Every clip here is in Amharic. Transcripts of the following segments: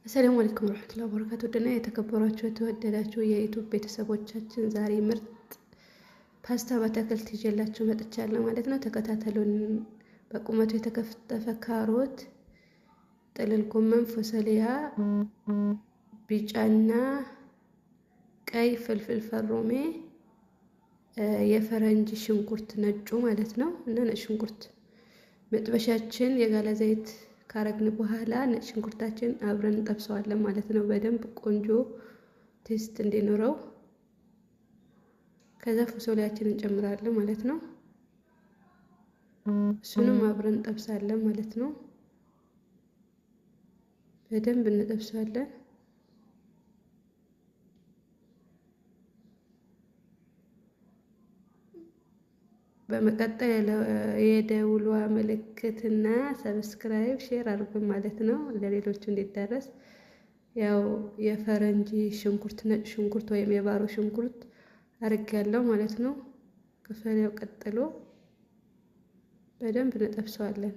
السلام عليكم ورحمة الله وبركاته። ውድና የተከበራችሁ የተወደዳችሁ የ YouTube ቤተሰቦቻችን ዛሬ ምርጥ ፓስታ በአትክልት ይዤላችሁ መጥቻለሁ ማለት ነው። ተከታተሉን። በቁመቱ የተከተፈ ካሮት፣ ጥቅል ጎመን፣ ፎሰሊያ፣ ቢጫና ቀይ فلفل ፈሮሜ፣ የፈረንጅ ሽንኩርት ነጩ ማለት ነው እና ነጭ ሽንኩርት መጥበሻችን የጋለ ዘይት ካረግን በኋላ ነጭ ሽንኩርታችን አብረን እንጠብሰዋለን ማለት ነው። በደንብ ቆንጆ taste እንዲኖረው። ከዛ ፎሶሊያችን እንጨምራለን ማለት ነው። እሱንም አብረን እንጠብሳለን ማለት ነው። በደንብ እንጠብሰዋለን። በመቀጠል የደውሏ ምልክትና subscribe share አድርጉን ማለት ነው፣ ለሌሎቹ እንዲዳረስ። ያው የፈረንጅ ሽንኩርት ነጭ ሽንኩርት ወይም የባሮ ሽንኩርት አድርጌያለሁ ማለት ነው። ከፈሪያው ቀጥሎ በደንብ እንጠብሰዋለን።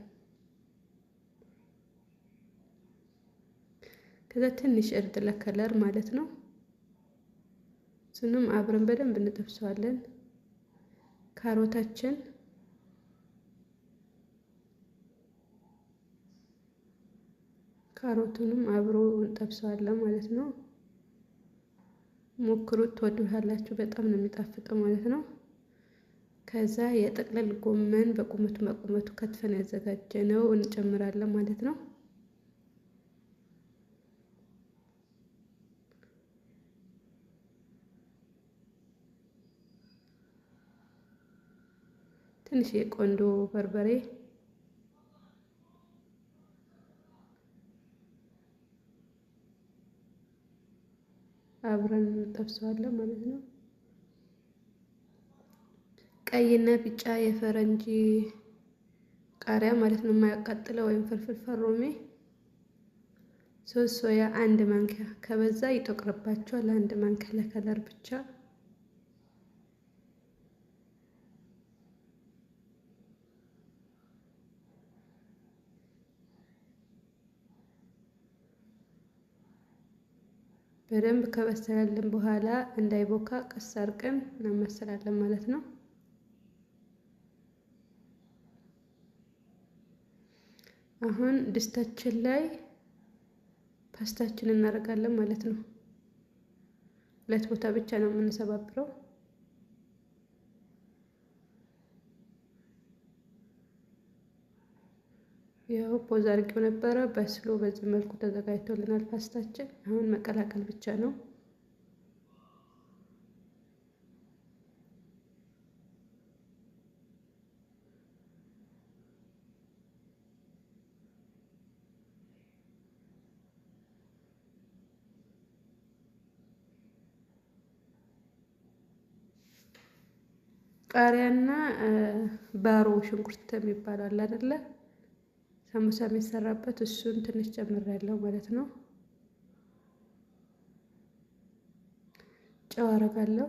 ከዛ ትንሽ እርድ ለ color ማለት ነው። እሱንም አብረን በደንብ እንጠብሰዋለን። ካሮታችን ካሮቱንም አብሮ እንጠብሰዋለን ማለት ነው። ሞክሩት፣ ትወዱታላችሁ። በጣም ነው የሚጣፍጠው ማለት ነው። ከዛ የጥቅልል ጎመን በቁመቱ በቁመቱ ከትፈን ያዘጋጀነው እንጨምራለን ማለት ነው። ትንሽ የቆንዶ በርበሬ አብረን እንጠብሰዋለን ማለት ነው። ቀይና ቢጫ የፈረንጅ ቃሪያ ማለት ነው፣ የማያቃጥለው ወይም ፍልፍል ፈሮሜ 3 ሶያ 1 ማንኪያ፣ ከበዛ ይጠቁርባቸዋል። 1 ማንኪያ ለከለር ብቻ። በደንብ ከበሰለልን በኋላ እንዳይቦካ ቀስ አድርገን እናማስላለን ማለት ነው። አሁን ድስታችን ላይ ፓስታችን እናደርጋለን ማለት ነው። 2 ቦታ ብቻ ነው የምንሰባብረው። ያው pause አድርጌው ነበረ። በስሎ በዚህ መልኩ ተዘጋጅቶልናል ፓስታችን። አሁን መቀላቀል ብቻ ነው። ቃሪያና ባሮ ሽንኩርት የሚባለው አለ አይደለ? ሳሙሳ የሚሰራበት እሱን ትንሽ ጨምሬያለሁ ማለት ነው። ጨው አደርጋለሁ።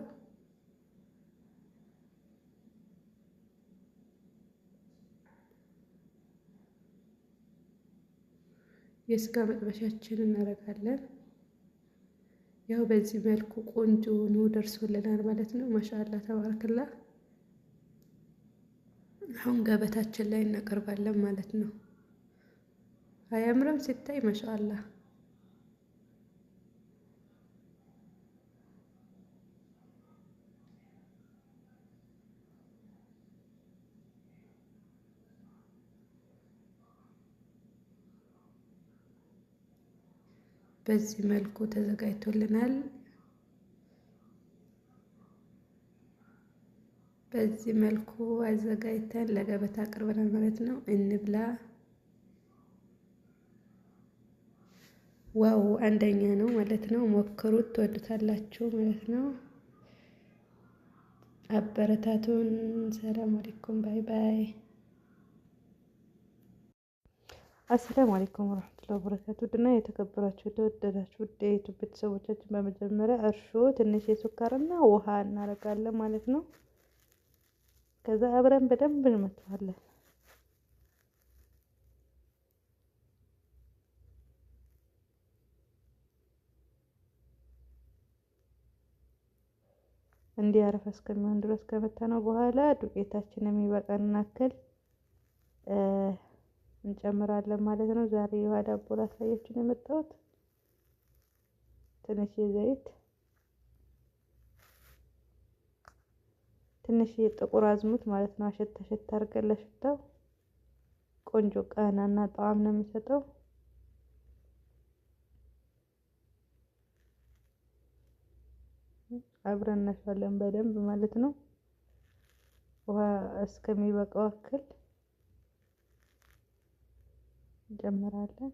የስጋ መጥበሻችን እናደርጋለን። ያው በዚህ መልኩ ቆንጆ ሆኖ ደርሶልናል ማለት ነው። ማሻአላ ተባረክላ። አሁን ገበታችን ላይ እናቀርባለን ማለት ነው። አያምርም ሲታይ? ማሻአላ። በዚህ መልኩ ተዘጋጅቶልናል። በዚህ መልኩ አዘጋጅተን ለገበታ አቅርበናል ማለት ነው። እንብላ። Wow አንደኛ ነው ማለት ነው። ሞክሩት፣ ትወዱታላችሁ ማለት ነው። አበረታቱን። سلام عليكم። Bye bye። السلام عليكم ورحمة الله وبركاته። ውድና የተከበራችሁ የተወደዳችሁ ውድ የ YouTube ቤተሰቦቻችን በመጀመሪያ እርሾ ትንሽ የስኳርና ውሃ እናደርጋለን ማለት ነው። ከዛ አብረን በደንብ እንመታዋለን። እንዲያረፈ እስከሚሆን ድረስ ከመታነው በኋላ ዱቄታችን የሚበቃንን ያክል እንጨምራለን ማለት ነው። ዛሬ የውሃ ዳቦ ላሳያችሁ ነው የመጣሁት። ትንሽ ዘይት፣ ትንሽ ጥቁር አዝሙድ ማለት ነው። አሸት አሸት አድርገን ለሽታው ቆንጆ ቃናና ጣዕም ነው የሚሰጠው። አብረን እናሸዋለን በደንብ ማለት ነው። ውሃ እስከሚበቃው ያክል እንጨምራለን።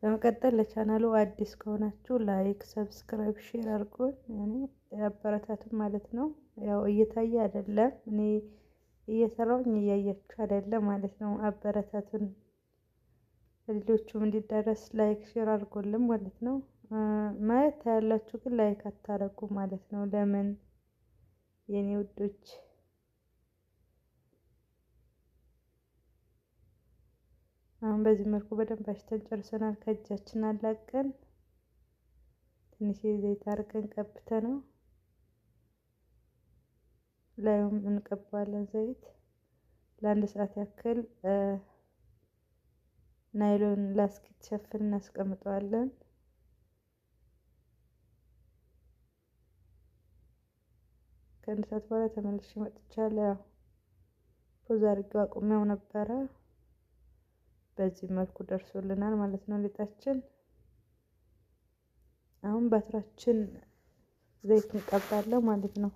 በመቀጠል ለቻናሉ አዲስ ከሆናችሁ like፣ subscribe፣ share አድርጉን እኔ አበረታቱን ማለት ነው። ያው እየታየ አይደለም፣ እኔ እየሰራሁኝ እያያችሁ አይደለም ማለት ነው። አበረታቱን፣ ለሌሎቹም እንዲደረስ like share አድርጎልን ማለት ነው። ማለት ታያላችሁ ግን like አታረጉ ማለት ነው። ለምን የኔ ውዶች? አሁን በዚህ መልኩ በደንብ አሽተን ጨርሰናል። ከእጃችን አላቀን ትንሽ ዘይት አድርገን ቀብተነው ላዩም እንቀባዋለን ዘይት ለአንድ ሰዓት ያክል ናይሎን ላስቲክ ሸፍን እናስቀምጠዋለን። ከአንድ ሰዓት በኋላ ተመልሼ መጥቻለሁ። ያው pause አድርጌው አቁሜው ነበረ። በዚህ መልኩ ደርሶልናል ማለት ነው ሊጣችን። አሁን ባትራችን ዘይት እንቀባለን ማለት ነው።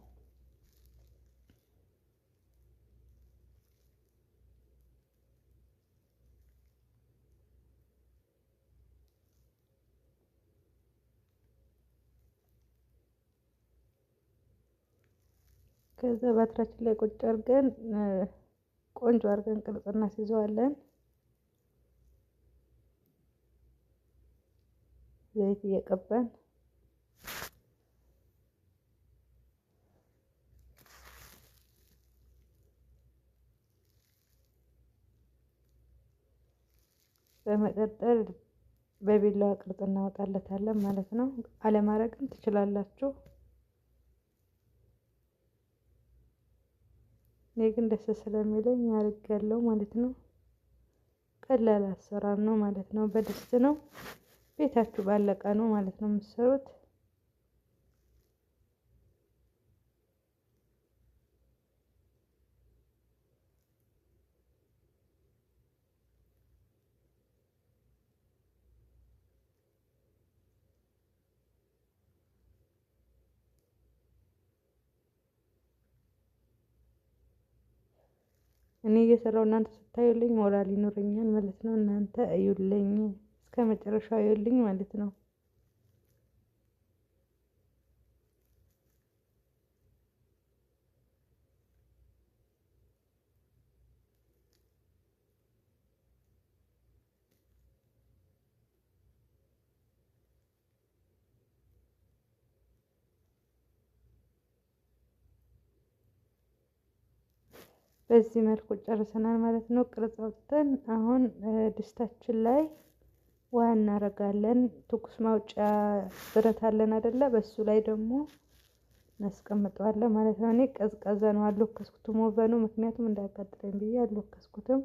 ከዛ ባትራችን ላይ ቁጭ አድርገን ቆንጆ አድርገን ቅርጽ እናስይዘዋለን። ዘይት እየቀባን በመቀጠል በቢላዋ ቅርጽ እናወጣለታለን ማለት ነው። አለማድረግም ትችላላችሁ። እኔ ግን ደስ ስለሚለኝ አድርጌያለሁ ማለት ነው። ቀላል አሰራር ነው ማለት ነው። በድስት ነው፣ ቤታችሁ ባለቀ ነው ማለት ነው የምትሰሩት። እኔ እየሰራው እናንተ ስታዩልኝ ሞራል ይኖረኛል ማለት ነው። እናንተ እዩልኝ እስከ መጨረሻው እዩልኝ ማለት ነው። በዚህ መልኩ ጨርሰናል ማለት ነው። ቅርጽ አውጥተን አሁን ድስታችን ላይ ውሃ እናደርጋለን። ትኩስ ማውጫ ብረት አለን አይደለ? በሱ ላይ ደግሞ እናስቀምጠዋለን ማለት ነው። እኔ ቀዝቃዛ ነው አልለኮስኩትም oven ኑ፣ ምክንያቱም እንዳያቃጥለኝ ብዬ አልለኮስኩትም።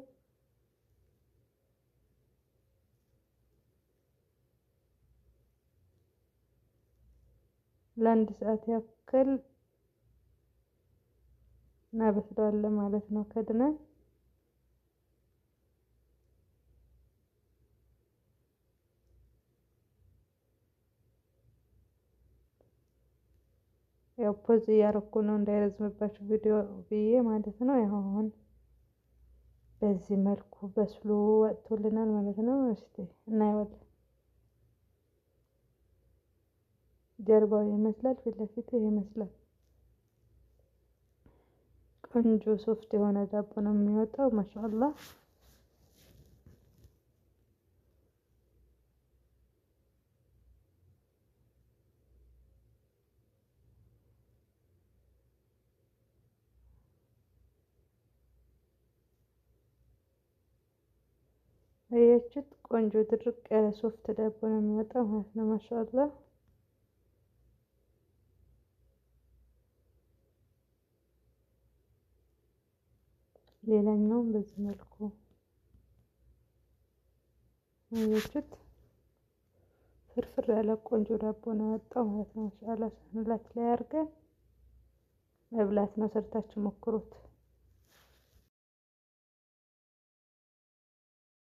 ለአንድ ሰዓት ያክል እናበስለዋለን ማለት ነው ከድነን። ያው pause እያደረኩ ነው እንዳይረዝምባችሁ ቪዲዮ ብዬ ማለት ነው። ያው አሁን በዚህ መልኩ በስሎ ወጥቶልናል ማለት ነው። እስቲ እናየዋለን። ጀርባው ይመስላል፣ ፊት ለፊቱ ይመስላል። ቆንጆ soft የሆነ ዳቦ ነው የሚወጣው። ማሻአላህ አያችሁት? ቆንጆ ድርቅ ያለ soft ዳቦ ነው የሚወጣው ማለት ነው። ማሻአላህ። ሌላኛውም በዚህ መልኩ አያችሁት? ፍርፍር ያለ ቆንጆ ዳቦ ነው የወጣው ማለት ነው። ማሻአላህ። ሳህንላት ላይ አድርገን መብላት ነው። ሰርታችሁ ሞክሩት።